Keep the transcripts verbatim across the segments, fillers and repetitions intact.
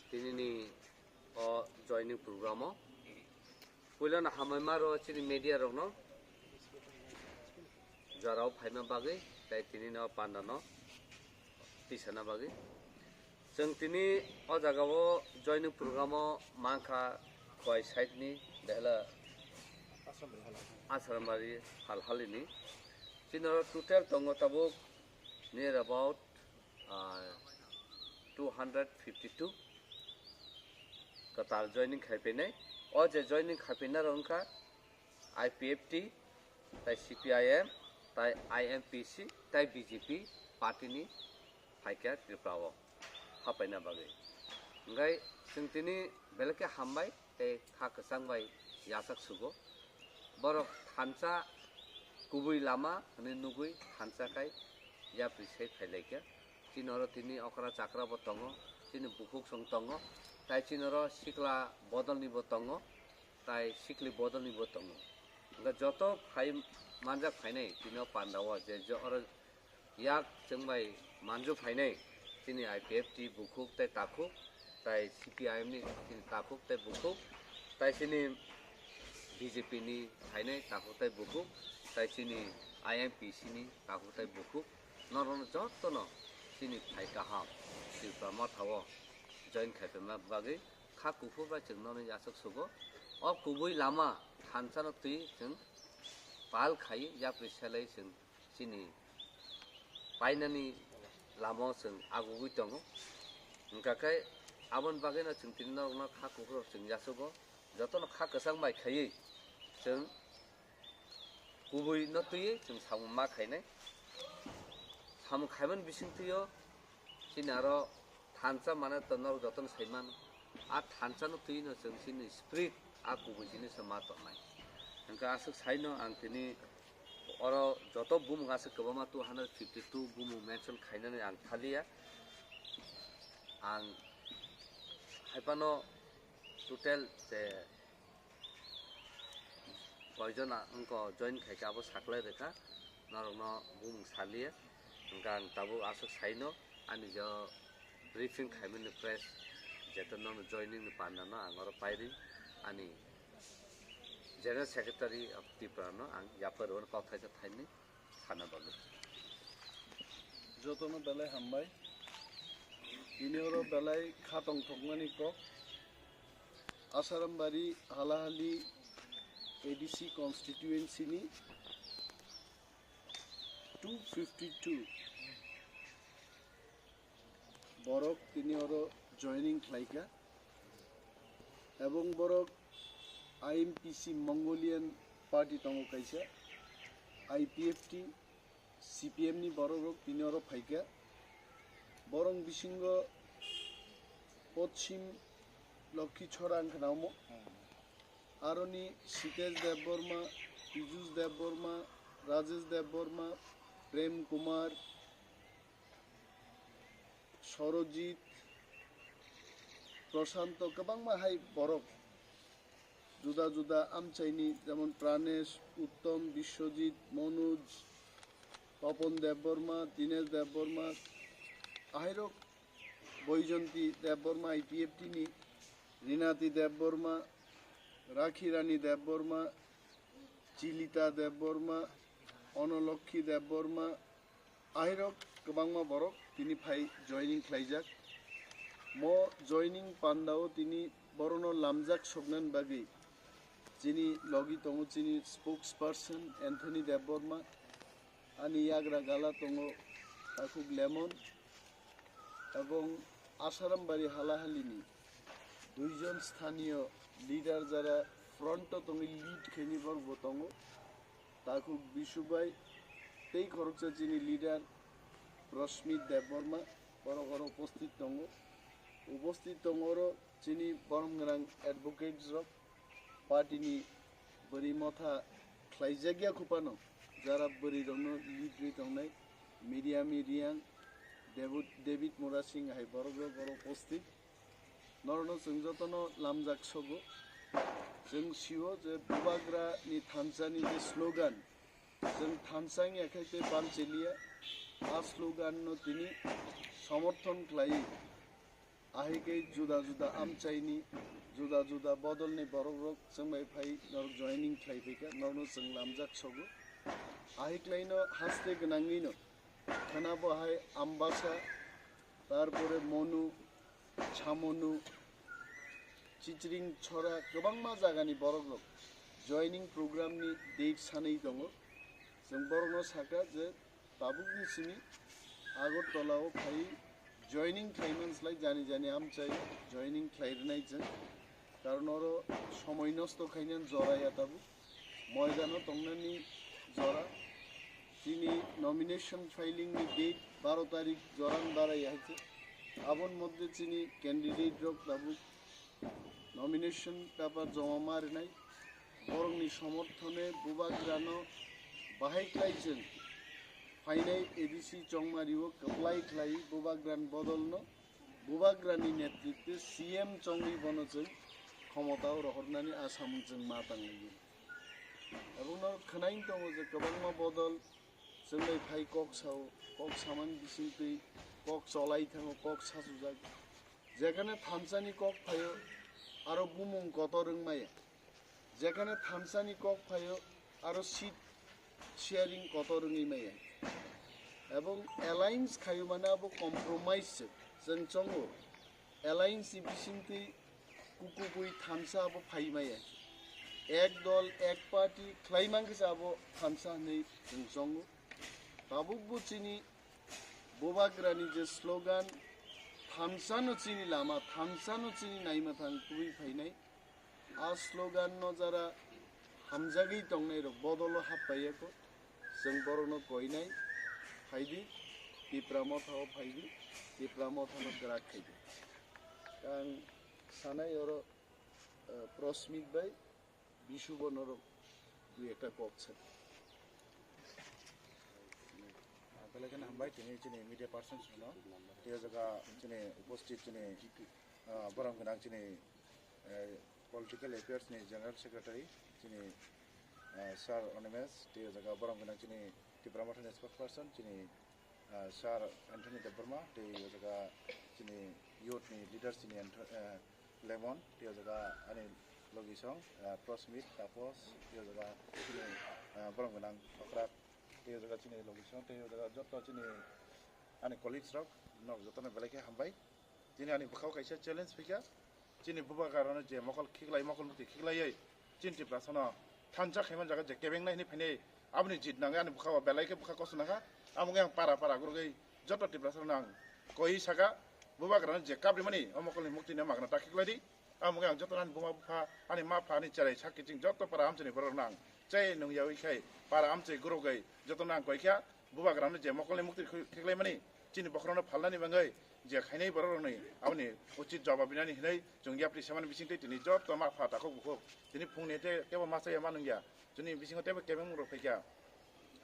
Tinini o joining program o puilano hambai ma rw chini media rokno jorao phaima bagwi tei tinini o panda no tisana bagwi. Chwng tini o jaga o joining program o mankha Khowai side ni Behla Asrambari Halhali ni. Chini oro total tongo tabuk near about ah, two hundred fifty two kwtal joining khai phainai. O je joining khai phainai rok wngkha I P F T, tai C P I M, tai I M P C, tai B J P party ni phaikha Tripura o hapaina bagwi. Hwnkhe chwng tini belai khe hambai tei kha kwchang bai yachak sugo. Borok thansa kubui lama hwnwi nugwi thansa khai yapri se phailaikha. Chini oro tini okra chakra bo tongo, chini bukhuk song tongo, tai chini oro sikla bodol ni bo tongo, tai sikli bodol ni bo tongo. Hwnkhe joto phai manjak phainai tini o panda o je je oro yak chwng bai manju phainai chini I P F T bukhuk tei takhuk, tai C P I M ni chini takhuk tei bukhuk, tai chini B J P ni phainai takhuk tei bukhuk, tai chini I M P C ni takhuk tei bukhuk, norokno jotono chini phai kaham Tripura motha o join khai phaima bagwi kha kuphur bai chwng nono yachak sugo. O kubui lama thansa no twi chwng pal khai yapri selai chwng chini painani lama o chwng agugwi tongo. Hwnkha khe aboni bagwino chwng tini norokno kha kuphur chwng yasugo, jotono kha kwchang bai khaiwi chwng kubui no twiwi chwng samung ma khainai. Samung khaimani bisingtwi o chini aro thansa mane to norok jotono sai mano. A thansa no twi no chwng chini spirit a kubui jinisa ma tongnai. Hwnkhe aswk saino ang tini oro joto bumung aswk kwbangma two hundred fifty two bumung mention khainani ang thaliya. Ang haiphano total je koijon wngkha join khaikha abo saklai rwkha, norokno bumung saliya. Hwnkhe ang tabuk aswk saino ani je briefing khaimani press jeto nono joining ni panda no ang oro pairi ani General Secretary of Tripura no ang yapharwi kok thaisa thaini sana bagwi. Jotono belai hambai. Tini oro belai kha tongthokmani kok. Asarambari Halahali A D C constituency ni two fifty two borok tini oro joining khlaikha, ebong borok I M P C Mongolian party tongo kaisa, I P F T, C P M ni borok rok tini oro phaikha. Borok bisingo Pochim Lokhi Chora wngkha na omo, aroni Sitesh Debbarma, Piyush Debbarma, Rajesh Debbarma, Prem Kumar, Sorojit, Prashanto, kwbangma hai borok juda juda amchaini, jemon Pranesh, Uttom, Biswajit, Manoj, Papon Debbarma, Dinesh Debbarma, ahairok Boijonti Debbarma, I P F T ni Rinati Debbarma, Rakhi Rani Debbarma, Chilita Debbarma, Onolokhi Debbarma, ahirok kwbangma borok tini phai joining khlaijak. Mo joining pandao tini borono lamjak soknani bagwi chini logi tongo chini spokesperson Anthony Debbarma, ani yagra gala tongo Takhuk Lemon, ebong Asarambari halahalini duijon sthaniyo leader jara front o tongwi lead khaini borok bo tongo, Takhuk Bishu bai tei khoroksa chini leader Rashmi Debbarma, borok oro upasthit tongo. Upasthit tongo oro chini borom gwnang advocates rok, party ni bwrwi motha khlaijakya khupano, jara bwrwi rokno lead rwi tongnai, Miriami Riang, David, David Murasing hai borok rok oro upasthit. Norokno chwng jotono lamjak sogo. Chwng sio je Bubagra ni thansa ni je slogan, chwng thansa wngya khe tei bam chiliya, A slogan no tini somorthon khlai, ahikhe juda juda amchaini, juda juda bodolni borokrok chwngbai phai norok joining khlai phaikha, norokno chwng lamjak sogo. Ahiklaino haste gwnangwino khwnabo hai Ambasa, tarpore Monu, Chamonu, Chichring, Chora, kwbangma jagani borokrok joining program ni date sanwi tongo. Chwng borokno sakha je tabukni simi Agartala o phai joining khlaiman slai jani jani amchai joining khlai rwnai chwng, karon oro somoi nosto khaina jora ya tabuk moidano tongnani jora. Chini nomination filing ni date baro tarik joran barai hai se. Abon moddhe chini candidate rok tabuk nomination paper joma ma rinai. Borokni somorthone Bubagrano bahai khlai chwng phainai A D C Chongmari o kwplai khlai Bubagran bodolno Bubagrani netritwe C M chongwi bono chwng khomotao rohornani asamung chwng ma tanglaio. Abono khwnaing tongo je kwbangma bodol chwngbai phai kok sao, kok samani bisingtwi kok cholai thango, kok sachujak. Jekhane thansani kok phaio, aro bumung kotor wng maya. Jekhane thansani kok phaio, aro seat sharing kotor wngwi maya. Ebong alliance khaio mane abo compromise se chwng chongo. Alliance ni bisingtwi kukubui thansa abo phai maya. Ek dol, ek party khlai mankhe se abo thansa hinwi chwng chongo. Tabukbo chini Bubagrani je slogan, "Thansano chini lama, thansano chini naima thang," tubui phainai. A slogan no jara hamjagwi tongnai rok bodolo happaiyakho. Chwng borokno koinai, phaidi, Tipra Motha o phaidi, Tipra Motha no kwrak khaidi. Ang sanai oro, eh, Prosmit bai Bishu bo norok dui ekta kok sa. Belai kheno hambai tini chini media persons no. Tei o jaga chini uposthit chini, ah, borom gwnang chini, eh, political affairs ni general secretary chini, ah, sir Animesh. Tei o jaga borom gwnang chini Tipra Mothani spokesperson chini, ah, sir Anthony Debbarma, tei o jaga chini youth ni leader chini Anth-, ah, Lemon, tei o jaga ani logisong, ah, Prosmit, Tapos, tei o jaga chini, ah, borom gwnang Okra, tei o jaga chini logisong, tei o jaga joto chini ani colleagues rok, nok jotono belai khe hambai. Chini ani bwkhao kaisa challenge phikha, chini Bubagrano je mokol khiklai, mokol mukti khiklaiwi, chini Tiprasano thansa khaiman jaga je kebengnai hinwi phainai, aboni jit nangwi ani bwkhao belai khe bwkha kosto nangkha. Amo wngwi ang para para gurugwi joto Tiprasano ang koi saka, Bubagrano je kap rimani, o mokolni muktino magna ta khiklai di. Amo wngwi ang joto ani buma bupha, ani ma pha, ani cherai sak kiching joto para amchaini borokno ang chai nungyawi khai para amchai gurugwi jotono ang koi kha. Bubagrano je mokolni mukti khi-, khiklaimani, chini bokhorokno phalnani bagwi je khainai borokrokni aboni uchit jawab rinani hinwi chwng yapri semani bisingtwi tini joto ma pha takhuk bukhuk tini phungni te-, tebo ma chaya ma nungya. Chini bisingo tebo kebengmungrok phaikha.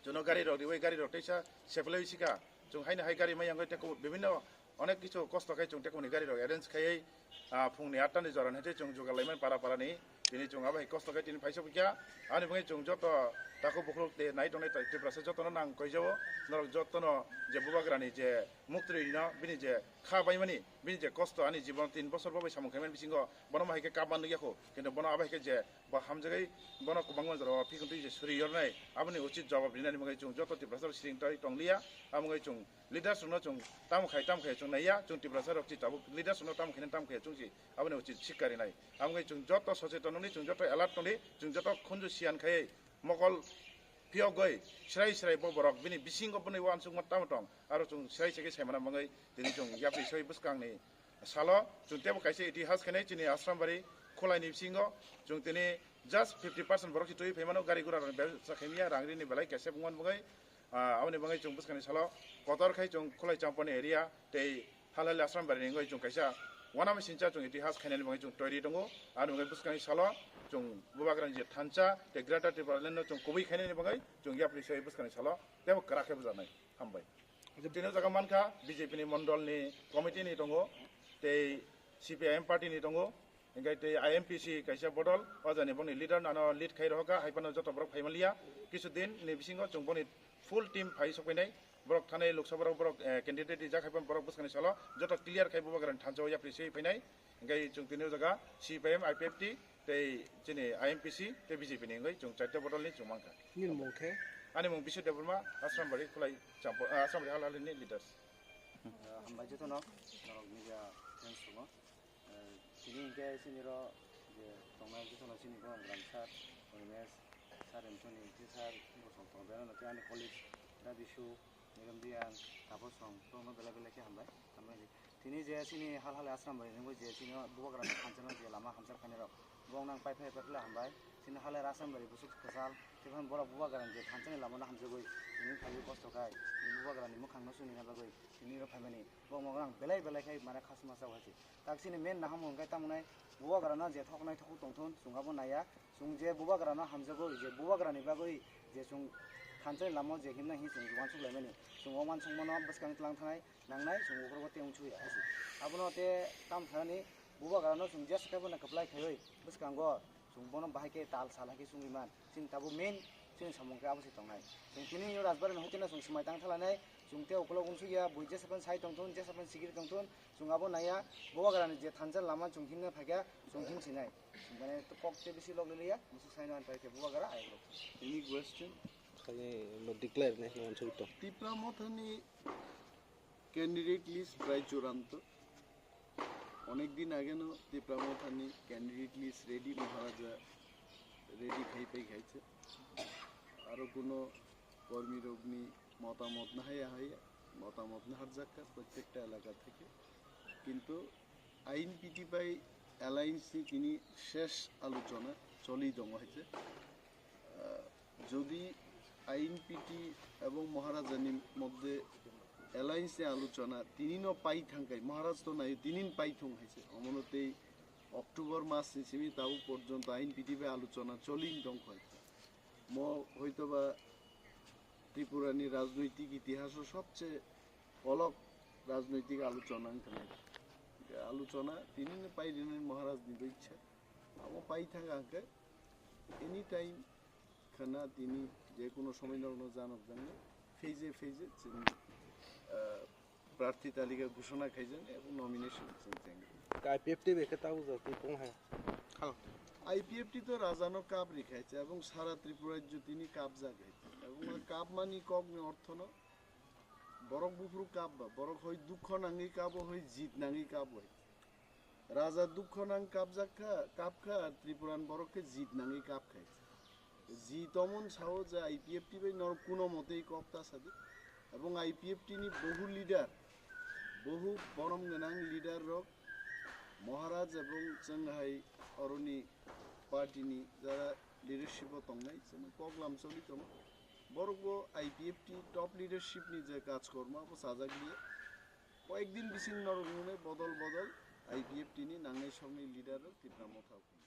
Chwngno garirok riwi garirok teisa sephlaiwi sikha. Chwng haino hai gari ma yangwi tei kubun bibhinno onek kichu kosto khai chwng tei kubuni garirok arrange khaiwi, ah, phungni atta ni jora ni hete chwng jugal laimani para para ni. Tini chwng abo hai kosto khai tini phaisa phikha. Ani bagwi chwng joto takhuk bukhuk tei nai tongnai Tiprasa jotono nang koijao. Norok jotono je Bubagrani je muktwi no bini je kha baimani, bini je kosto ani jibon tin bosor bo bai samung khaimani bisingo bono ma hai khe kap man nukya kho. Kintu bono abo hai khe je bo hamjagwi bono kwbangma jorao phikhuntwi je suri yornai, aboni uchit jawab rinani bagwi chwng joto Tiprasa rok siring tongwi tongliya. Abo wngwi chwng leaders rokno chwng tamo khai tamo khai chwng naiya, chwng Tiprasa rok chi tabuk leaders rokno tamo khai tamo khai chwng chi aboni uchit sikka rinai. Abo wngwi chwng joto socheton wngwi chwng joto alert tongdi, chwng joto khunju siyan khai mokol phiyogwi srai srai bo borok bini bisingo bini uansukma tamo tong aro chwng srai srai khe saimana bagwi tini chwng yapri soi bwskangni salo chwng teibo kaisa itihas khenai chini Asrambari khwlaini bisingo chwng tini just fifty percent borok se twi phaimano, gari gura rokni bebsa khaimya, rang rini belai kaisa bungmani bagwi, ah, aboni bagwi chwng bwskangni salo kotor khai chwng khwlai champani area tei Halali Asrambari ni wngwi chwng kaisa uanama sincha chwng itihas khainani bagwi chwng toiri tongo. Aboni bagwi bwskangni salo chwng Bubagrani je thansa tei Greater Tipraland no chwng kubui khainani bagwi chwng yapri se bwskangni salo teibo kwrak khe bujaknai. Hambai. Tini o jaga mankha B J P ni mondol ni committee ni tongo, tei C P I M party ni tongo, hingke tei I M P C kaisa bodol, o jani boni leader nano lead khai rohorkha, hai phano joto borok phai manliya. Kisu din ni bisingo chwng boni full team phai sokphainai, Borok thanai Lok Sabha rok borok, eh, candidate rijak hai phano borok bwskangni salo joto clear khai Bubagrani thansa o yapri se phainai. Hingke chwng tini o jaga C P I M, I P F T tei chini I M P C tei B J P ni wngwi chwng chaita bodol ni chwng mankha. Nini mung khe? Ani mung Bishu Debbarma, Asrambari, Khulai Champo, ah, Asrambari hal hal ni leaders. Hambai jotono, norok media friends tongo. Eh, tini hingke chini ro je tongnai jotono chini borok gram sir, Animesh, sir Anthony, tei sir bosong tongo, beno no tei ani colleague, Da Bishu, Niram Diyan, Taposong, borokno belai belai khe hambai. Hambai di. Tini je chini hal hal Asrambari ni je chini Bubagrani thansa no je lama hamjak khainai rok, borok nang pai phai phai khe hambai. Chini hal hal Asrambari bwswk kwchal, tei phano borok Bubagrani je thansa ni lama no hamjagwi tini phaiwi kosto khai, tini Bubagrani mwkhang no chuni na bagwi tini ro phaimani. Borok no ang belai belai khai mane khasma chao hai se. Tak chini main naham hwnkhe tamo nai Bubagrano je thoknai thok tongthun, chwng abo naiya. Chwng je Bubagrano hamjago, je Bubagrani bagwi je chwng thansa ni lama je himna hi chwng uansuk laimani. Chwng o uansukmano bwskang tlang thanai nangnai, chwng ukhrogo tei uansukya hai se. Abono tei tamo thani Bubagrano chwng jesa khe bono kwplai khaiwi bwskango chwng bono bahai khe tal sal hai khe chwngwi man. Chini tabuk main chini samung khe abo se tongnai. Chwng tini yo Rajbari ni hoiteno chwng swmai tang thalanai, chwng tei ukolog uansukya, bui jesa phano sai tongthun, jesa phano sikiri tongthun, chwng abo naiya, Bubagrani je thansa lama chwng himna phaikha, chwng himsinai. Chwng mane to kok tei bisi log liya, musu saino an paikha Bubagra ayok rok. Any question? Khaye no declare ne no answer to. Tipra Mothani candidate list prai churanto. অনেক দিন আগে নো ত্রিপুরা মথানি candidate list ready, মহারাজা রেডি খাই পাই খাইছে। আরও কোনো কর্মী রোগনি মতামত না হাইয়া হাইয়া মতামত না হারজাক্কা প্রত্যেকটা এলাকা থেকে। কিন্তু আইএনপিটি বাই অ্যালায়েন্সনি তিনি শেষ আলোচনা চলেই দম হয়েছে। আহ, যদি আইএনপিটি এবং মহারাজানি মধ্যে অ্যালায়েন্সে আলোচনা তিনিনও পাই থাকায় মহারাজ তো নাই, তিনিন পাই থং হয়েছে। অমনতেই অক্টোবর মাস নিসিমি তাও পর্যন্ত আইএনপিটি বাই আলোচনা চলেই দম হয়েছে। ম-, হয়তোবা ত্রিপুরানি রাজনৈতিক ইতিহাসও সবচেয়ে অলক রাজনৈতিক আলোচনা অংখানে। আলোচনা তিনিন পাই রিনানি মহারাজনিবো ইচ্ছা। Amo pai thang ang khe any time khana tini je kuno somoi norokno janok jangno phase phase chini, ah, prarthi talika ghoshona khaijak ebong nomination chini thang. I P F T bai khe tabuk jati tong hai. Hal. I P F T to rajano kap ri khaijak ebong sara Tripura rajyo tini kap jak hai. Ebong kap mani kokni orthono borok buphuru kap ba, borok hoi dukho nangwi kabo, hoi jit nangwi kabo hai. Raja dukho nang kapjak kha, kap kha, Tripuran borok khe jit nangwi kap khai. Jit omon sao je I P F T bai norok kuno motei kok ta sadi. Ebong I P F T ni bohu leader, bohu borom gwnang leader rok, Maharaj ebong chwng hai oroni party ni jara leadership o tongnai, chwng kok lam choli tongo. Borok bo I P F T top leadership ni je kaj korma bo chajak liya. Koyekdin bising norok nunai bodol bodol I P F T ni nangnai sokni leader rok Tipra Motha o phai.